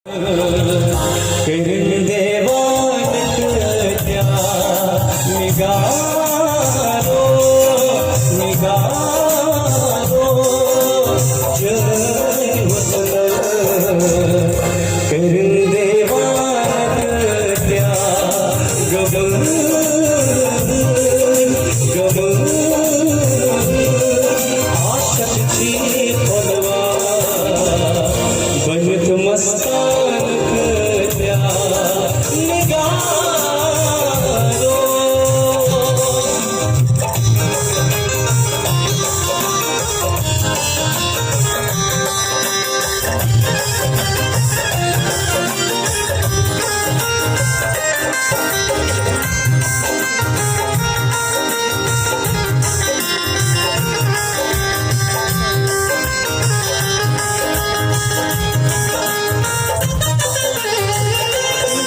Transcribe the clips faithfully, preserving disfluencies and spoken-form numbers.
کٔرِن دیوان کۭتیٛاہ نگارو، نگارو، چٲنۍ وُژھ نظر۔ کٔرِن دیوان کۭتیٛاہ گوٚبُر، گوٚبُر۔ عاشق چھی پھۄلوان بٔنِتھ مستان کۭتیٛاہ نگارو۔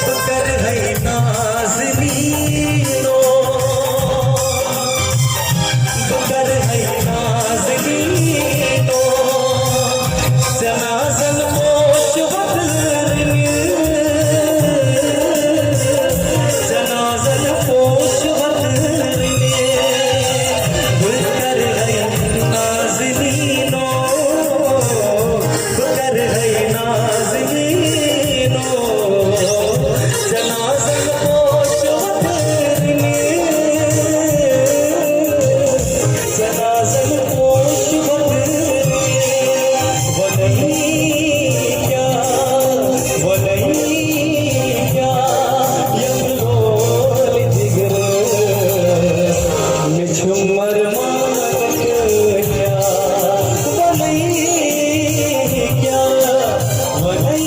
بہٕ کرٕ ہے نازنیٖنو، بہٕ کرٕ ہے نازنیٖنو، ژےٚ نازن پوش وۄتلٲومٕتۍ، ژےٚ نازن پوش وۄتلٲومٕتۍ۔ بہٕ کرٕ ہے نازنیٖنو، بہٕ کرٕ ہے نازنیٖنو، ژےٚ نازن پوش وۄتلٲومٕتۍ، ژےٚ نازن پوش وۄتلٲومٕتۍ۔ وۄنۍ کیٛاہ، وۄنۍ کیٛاہ، یتھ لول جگرس مےٚ چھُ مرمان کیٛاہ، وۄنۍ کیٛاہ، وۄنۍ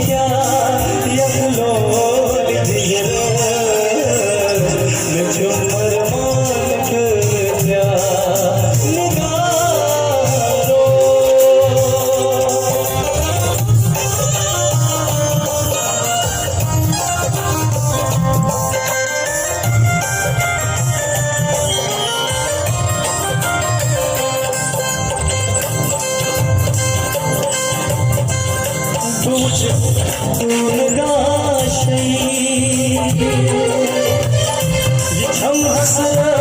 کیٛاہ، یتھ لول جگرس مےٚ چھُ مرمان کیٛاہ، نگارو۔ بہٕ وٕچھٕ دوٗر گاشَے، یہِ چھَم حسرت۔